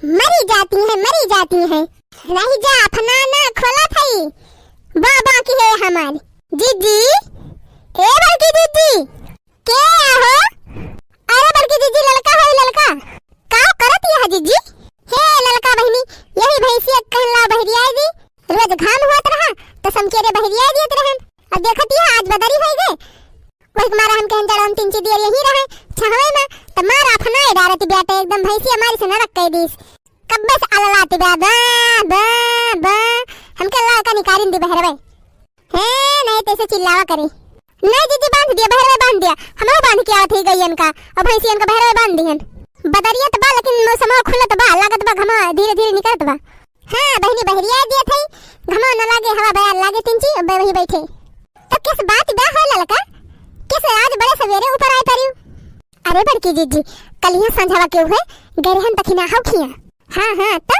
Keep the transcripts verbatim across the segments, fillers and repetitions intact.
मरी जाती हैं, मरी जाती हैं। रहि जा, अफनाना खोलत हई। बा, बा की है हमार। जिज्जी, ए बड़की जिज्जी, के आहो? अरे बड़की जिज्जी, ललका है, ललका। का करत यह जिज्जी? हे ललका बहिनी, यही भैंसिया कहन ला बहरियाई दी। रोज घाम होत रहा, त समकेरे बहरियाई दियत रहन। अब देखत यह आज बदरी होई गए। वही के मारा हम कहन जड़न तीन ची दियर यही रहे, छहवे में, त मारा अफनाए डारत बियाटे एकदम भैंसिया मारी से नरक कह दीस। कब्बे से अललात बा, बा, बा, बा। हमके ललका निकारिन दी बहरवे। हे, नहीं तैसे चिल्लावा करे। नहीं जिज्जी, बांध दिया, बहरवे बांध दिया। हमहू बांध के आवत ही गइयन का। अब भैंसियन का बहरवे बांध दिहन। बदरिया त बा, लेकिन मौसमवा खुलत बा, लागत बा घमवा धीरे धीरे निकलत बा। हाँ, बहिनी बहरिया दिया थई। घमवा न लागे, हवा बयार लागे तीन ची, अब वही बैठे। तो किस बात बा हो ललका? किस आज बड़े सवेरे ऊपर आए परियो? अरे बड़की जिज्जी, कलिया संझवा के उहे गए रहन दखिनाही खिया। हाँ, हाँ, त?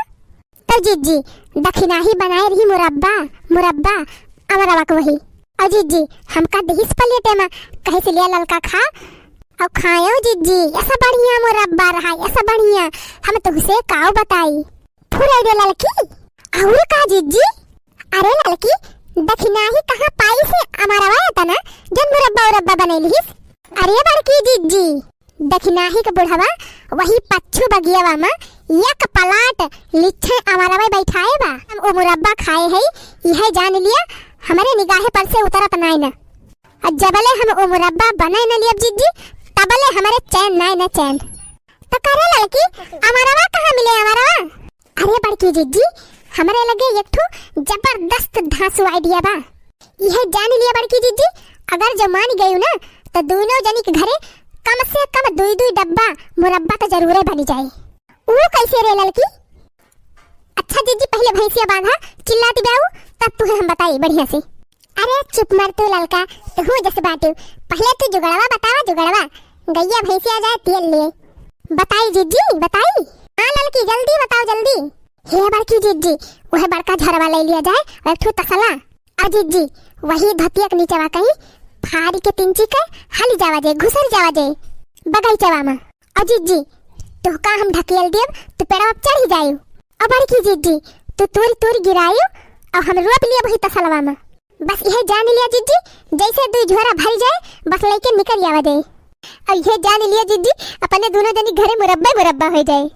त जिज्जी, दखिनाही बनाए रही मुरब्बा, मुरब्बा, अमरवा के वही। अउ जिज्जी, हमका दिहिस प्लेटे मा, कहिस लिया ललका खा। अउ खायो जिज्जी, ऐसा बढ़िया मुरब्बा रहा, ऐसा बढ़िया, हम तुहसे काउ बताई। फुरे दे ललकी, अउर का जिज्जी? अरे ललकी, दखिनाही कहाँ पाइस अमरवा एतना, जन मुरब्बा उरब्बा बनैलिहिस? अरे बड़की जिज्जी, दखिनाही के बुढ़वा वही पच्छु बगियावा मा एक पलाट लिच्छे अमरवा बैठाए बा। हम ओ मुरब्बा खाए हई, इहे जान लिया, हमरे निगाहे पर से उतरत नाई न। अउ जबले हम ओ मुरब्बा बनाए न लियब जिज्जी, तबले हमरे चैन नाई न चैन। त करे ललकी, अमरवा कहाँ मिले अमरवा? अरे बड़की जिज्जी, हमरे लगे एक ठो जबरदस्त धांसू idea बा। इहे जान लिया बड़की जिज्जी, अगर जो मान गयू ना, त दोनों जनी के घरे कम से कम दुई दुई डब्बा मुरब्बा त जरूरे बनी जाए। ऊ कैसे रे ललकी? अच्छा जिज्जी, पहले भैंसिया बांधा, चिल्लाती बाऊ, तब तुहे हम बताई बढ़िया से। अरे चुप मर तू ललका, तू जस बाटू। पहले तू जुगड़वा बतावा, जुगड़वा। गइया भैंसिया जाए तेल लिए। बताई जिज्जी, बताई। हाँ ललकी, जल्दी बताओ, जल्दी। हे बड़की जिज्जी, वह बड़का झरवा ले लिया जाए और एक ठो तसला। और जिज्जी, वही धतिया के नीचवा कहीं फाड़ के तिंची के हली जावा जे, घुसर जावा जे बगीचवा में। और जिज्जी, तोहका हम ढकेल देब, तू पेड़वा पे चढ़ी जायू। और बड़की जिज्जी, तू तूर तूर गिरायू और हम रोप लिया वही तसलवा में। बस यह जान लिया जिज्जी, जैसे दुई झोरा भर जाए, बस लेके निकल आवा जाए। और यह जान लिया जिज्जी, अपने दोनों जनी घरे मुरब्बा मुरब्बा हो जाए।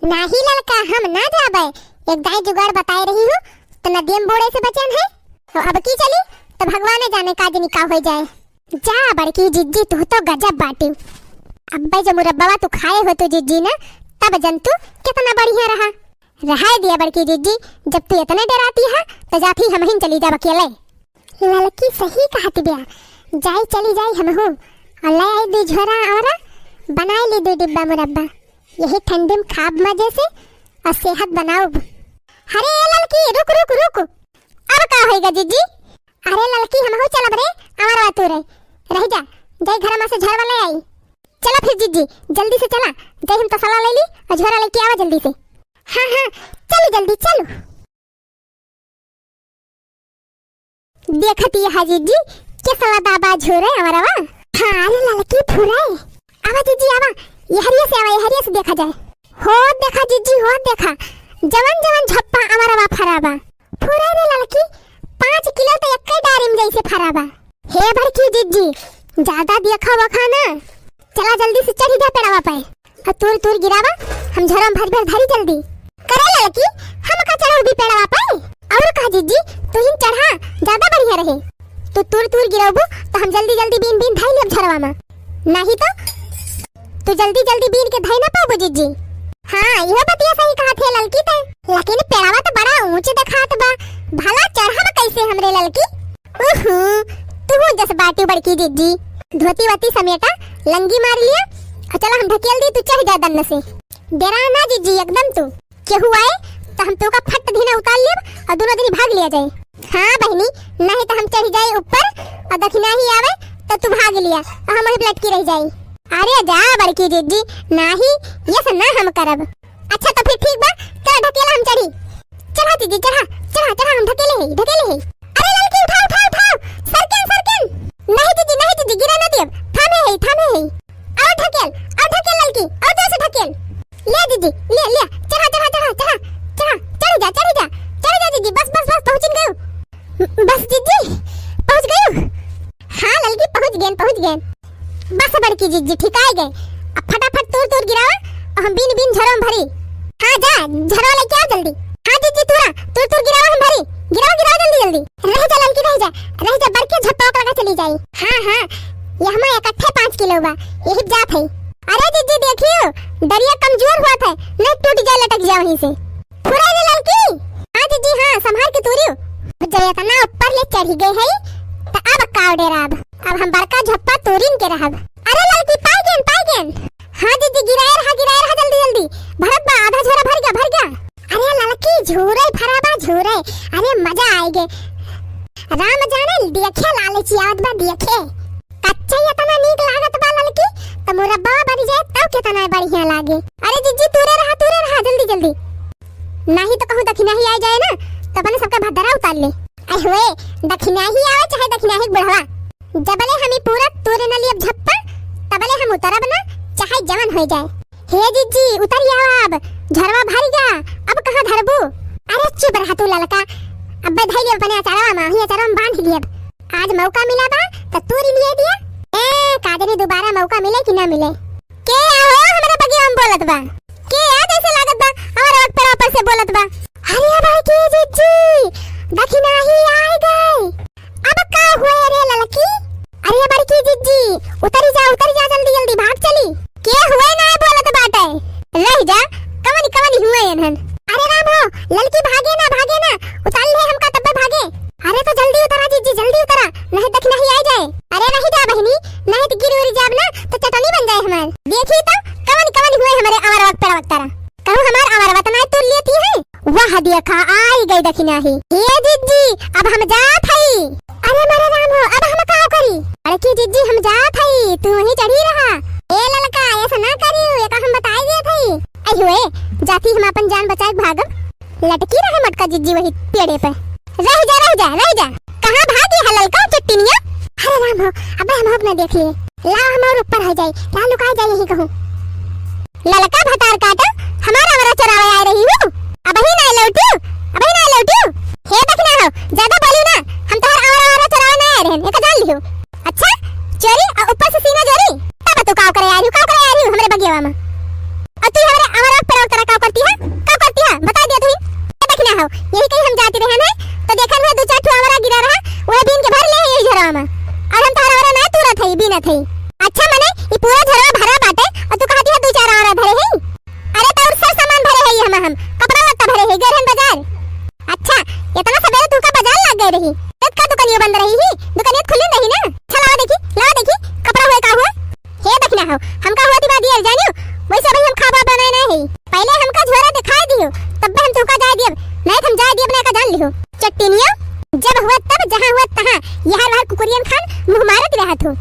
नाही ललका, हम ना जाबे, एक दाई जुगाड़ बताए रही हूँ, तो नदियम बूड़े से बचन है। तो अब की चली, तो भगवान जाने का जनी का हो जाए। जा बड़की जिज्जी, तू तो गजब बाटी। अब्बे जो मुरब्बा तू खाए हो तू जिज्जी ना, तब जंतु कितना बढ़िया रहा। रहाए दिया बड़की जिज्जी, जब तू इतने डराती है, तो जाती हमहिन चली जाब अकेले। ललकी सही कहत बिया, जाई चली जाई हमहू, और ले आई दू झोरा और बनाए ली दू डिब्बा मुरब्बा। यही ठंडी में खाब मजे से और सेहत बनाउब। अरे ए ललकी, रुक, रुक, रुक। अब का होइगा जिज्जी? अरे ललकी, हमहू चलब रे, अमरवा तू रे। रह जा, जाई घर में से झोरवा ले आई। चला फिर जिज्जी, जल्दी से चला, जाई हम तसला ले ली और झोरा लेके आवा जल्दी से। हाँ, हाँ, चलो जल्दी, चलो। देखत ये हा जिज्जी, के सला दाबा झोरे अमरवा। हाँ, अरे ललकी फुराए। आवा जिज्जी, आवा, यहरिया से आवा, यहरिया से देखा जाए। हो देखा जिज्जी, हो देखा, जवन जवन झप्पा अमरवा फराबा। फुराए रे ललकी, पाँच किलो तो एक्के डारी में जैसे फराबा। हे बड़की जिज्जी, ज्यादा देखा वखा ना, चला जल्दी से चढ़ी जा पेड़वा पे। आ तूर तूर गिरावा, हम झरम भर भर धरी जल्दी। करे ललकी, हम का चढ़ब भी पेड़वा पे? और का जिज्जी, तू ही चढ़ा, ज्यादा बढ़िया रहे। तू तूर तूर गिराबू, तो हम जल्दी जल्दी बीन बीन धई लेब झरवा में। नहीं तो तू जल्दी जल्दी बीन के धई ना पाबू जिज्जी। हाँ, यह बतिया सही कहा थे ललकी ते। लेकिन पेड़वा तो बड़ा ऊंच देखात बा, भला चढ़ब कैसे हमरे ललकी? उहू, तुहू जस बाटी बड़की जिज्जी। धोती वोती समेटा, लंगी मार लिया, और चला हम ढकेल दी, तू चढ़ जा दन्न से। डेरा ना जिज्जी एकदम तू। केहू आए, तो हम तोका फट धीना उतार लेब, और दोनों जनी भाग लिया जाए। हाँ बहिनी, नहीं तो हम चढ़ जाए ऊपर, और दखिनाही आवे, तो तू भाग लिया, और हम वहीं लटकी रह जाए। अरे जा बड़की जिज्जी, नाही, ये सब ना हम करब। अच्छा तो फिर ठीक बा, चला ढकेला हम चढ़ी। चढ़ा जिज्जी, चढ़ा, चढ़ा, चढ़ा, हम ढकेले है, ढकेले है। अरे ललकी उठा, उठा, उठा, सरकेन, सरकेन। नहीं जिज्जी, नहीं जिज्जी, गिरा ना दियब, थामे है, थामे है। और ढकेल, और ढकेल ललकी, और जोर से ढकेल। ले जिज्जी, ले, ले, चढ़ा, चढ़ा। बड़की जिज्जी, ठिकाइ गए। अब फटाफट तूर तूर गिरावा अउर हम बीन बीन झरोम भरी। हाँ जा, झरोवा लइके आवा जल्दी। हाँ जिज्जी, तूरा, तूर तूर गिरावा हम भरी। गिरावा, गिरावा जल्दी जल्दी। रहि जा ललकी, रहि जा, रहि जा, बड़के झप्पा ओकरा का चली जाई। हाँ हाँ, यहमा एकट्ठे पाँच किलो बा, यही जात है। अरे जिज्जी देखियो, डरिया कमजोर होत है, नहीं टूट जाए, लटक जाए वहीं से। फुराई रे ललकी। हाँ जिज्जी हाँ, संभार के तूरियो। जब एतना ऊपर ले चढ़ी गए है, त अब का डेराब? अब हम बड़का झप्पा तूरिन के रहब। अरे ललकी, पाइ गेन, पाइ गेन। हाँ जिज्जी, गिराए रहा, गिराए रहा, जल्दी जल्दी। भरत बा, आधा झोरा भर गया, भर गया। अरे ललकी, झूरे फरा बा, झूरे। अरे मजा आइगे। राम जाने, देखे लालची आवत बा, देखे। कच्चा ही एतना नीक लागत बा ललकी, त मुरब्बा बनि जाए तब केतना बढ़िया लागे। अरे जिज्जी, तूरे रहा, तूरे रहा, जल्दी जल्दी। नाही त कहूँ दखिनाही आइ जाए ना, त अपने सबका भद्दरा उतार ले। अरे हुए, दखिनाही आवे चाहे दखिनाही के बुढ़वा, जबले हम ई पूरा तूरे न लियब झप्पा, तबले हम उतरब ना, चाहे जवन होइ जाए। हे जिज्जी, उतरि आवा अब, झरवा भरि गा, अब कहाँ धरबू? अरे चुप रहा तू ललका, अब्बे धइ लेब अपने अचारवा मा, ही अचारवा मा बांधि लेब। आज मौका मिला बा, त तूरि लिए दिया। ए, का जानी दुबारा मौका मिले कि ना मिले। के आ हो हमरा बगिया मा बोलत बा? के आ जैसे लागत बा, हमरा वक्त पर ऊपर से बोलत बा? अरे बड़की जिज्जी, दखिनाही आइ गए। अब का हुए रे ललकी? अरे बड़की जिज्जी, उतरि जा, उतरि जा, जल्दी जल्दी भाग चली। के हुए ना बोलत बाटे? रहि जा, कवन कवन हुए एनहन। अरे राम हो, ललकी भागे ना, भागे ना, उतार ले हमका तब्बे भागे। अरे त जल्दी उतरा जिज्जी, जल्दी उतरा, नहीं दखिनाही आइ जाए। अरे रहि जा बहिनी, नहीं त गिर उर जाब ना त चटनी बन जाए हमार। देखी त कवन कवन हुए हमरे अमरवा के पेड़वा के तरा। कहूँ हमार अमरवा त नाहीं तूर लेती है। वाह देखा, आइ गई दखिनाही। हे जिज्जी, अब हम जात हई। अरे मोरे राम हो, अब हम का करी? अरे की जिज्जी, हम जात हई, तू वहीं चढ़ी रहा। ए ललका, ऐसा ना करियो, एका हम बताइ देत हई। अयो ए, जाती हम अपन जान बचाए के भागब। लटकी रहे मटका जिज्जी वही पेड़े पे। रहि जा, रहि जा, रहि जा। कहाँ भागी है ललका चट्टिनिया? अरे राम हो, अबे हम अपना देखिए। लाओ हम और ऊपर हो जाई, लाओ लुकाए जाई यहीं कहूँ। ललका भतार काटा, हमार अमरा चोरावे आए रही हूँ। अबही ना लौटियो, अबही ना लौटियो। हे दखिना हो, ज्यादा बोलियो ना, हम तोहर अमरा, अमरा चोरावे ना आए रहन, एका जान लियो। अच्छा, चोरी और ऊपर से सीना जोरी, तब तू काव करे आ रही हो, काव करे आ रही हो हमरे बगियावा मा? और तू हमरे अमरा पर और तरह काव करती है, काव करती है, बता दिया तू ही। ए दखिना हो, यही कहीं हम जाती रहन है, तो देखन हुए दो चार ठो अमरा गिरा रहा, वह बीन के भर ले है यही झरवा मा। और हम तोहर अमरा ना तूरत है, बीनत है। अच्छा मने, ई पूरा झरवा भरा बाटे, और तू कहती है दो चार अमरा धरे है? अरे तोर सब सामान भरे है हम, हम कपड़ा लत्ता भरे है, गए रहन बाजार। अच्छा, इतना सवेरे तू का बाजार लाग गए रही? रात का दुकानिया बंद रही ही? दुकानिया खुली रही ना? अच्छा लावा देखी, लावा देखी, कपड़ा हुए का हुए? हे दखिना हो, हमका हुआ दिवा दियल जानियो, वैसे भाई हम खाबा बनाए नहीं है। पहले हमका झोरा दिखाई दियो, तब हम तुका जाए दियब, नहीं त हम जाए दियब ना का जान लियो। चट्टिनिया, जब हुआ तब जहाँ हुआ तहाँ, यहाँ रहर कुकुरियन खान मुँह मारत रहत हो।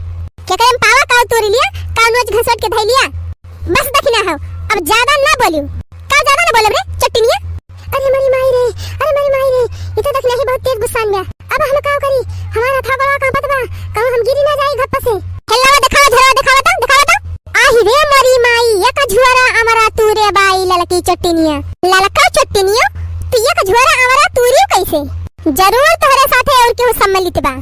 केकरे में पावा काव तोरी लिया, काव नोच घसोट के धई लिया। बस दखिना हो, अब ज्यादा ना बोलियो। का ज्यादा ना बोलब रे, चट्टिनिया? अरे मरी माई रे, अरे मरी माई रे, ई तो दखिनाही बहुत तेज गुस्सान बा। अब हम का करी? हमार हथवा गोड़वा कांपत बा, कहूँ हम गिरी ना जाई घप्प से। हे लावा देखावा, झोरवा देखावा तो, देखावा तो। आही रे मरी माई, एक झोरा अमरा तूरे बाई ललकी चट्टिनिया। ललका चट्टिनिया, तू एक झोरा अमरा तूरी कैसे? जरूर तोहरे साथे और केहू सम्मिलित बा।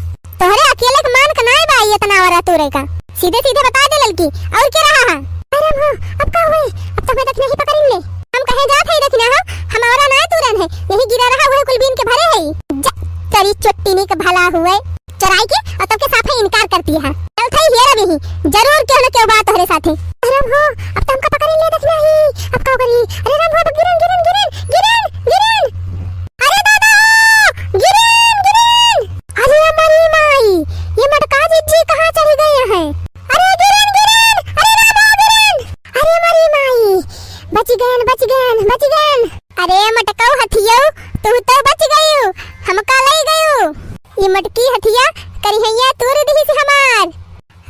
तोहरे अकेले के मान के नाय बा ई इतना औरत तोरे का। सीधे सीधे बता दे ललकी, और के रहा है? अरे हो, अब का हुए? अब तो मैं दखिनाही पकड़िन ले। हम कहे जात है दखिना हो, हम औरा नाय तूरन है, यही गिरा रहा वही कुल बीन के भरे है। जा, तेरी चुट्टिनी के भला हुए, चोराई के और तब के साफे इनकार करती है। चल थाई हेरा नहीं, जरूर केहू न केहू बा तोहरे साथे। अरे हो, अब तो हमका पकड़िन ले दखिनाही, अब का करी? अरे राम हो, गिरन, गिरन, गिरन, गिरन, गिरन। अरे दादा हो, गिरन, गिरन। अरे मरी माई, ये मटका जिज्जी कहाँ चली गई है? अरे गिरन, गिरन, अरे रामा गिरन। अरे मरी माई, बच गयन, बच गयन, बच गयन। अरे मटकऊ हथियऊ, तू तो बच गयू, हमका लई गयू। ये मटकी हथिया करिहैया तूर दिहिस हमार।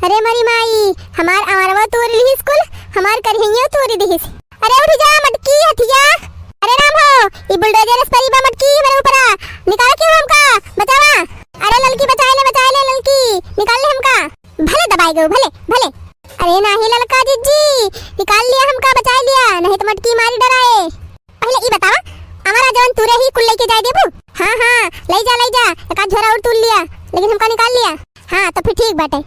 अरे मरी माई, हमार अमरवा तूर लिहिस कुल, हमार करिहैया तूर दिहिस। अरे उठ जा मटकी हथिया। अरे राम हो, ई बुलडोजर से परी बा मटकी हमरे ऊपरा। निकाला क्यों हमका, बचावा। अरे ललकी बचाए ले, बचाए ले ललकी, निकाल ले हमका। भले दबाए गयो, भले, भले। अरे नाही ललका जिज्जी, निकाल लिया हमका, बचाए लिया, नहीं तो मटकी मारी डराए। पहले ई बतावा, हमारा जवन तूरे ही कुल लेके जाए देबू? हाँ, हाँ, ले जा, ले जा, एक आध झोरा और तूल लिया, लेकिन हमका निकाल लिया। हाँ, तो फिर ठीक बाटे।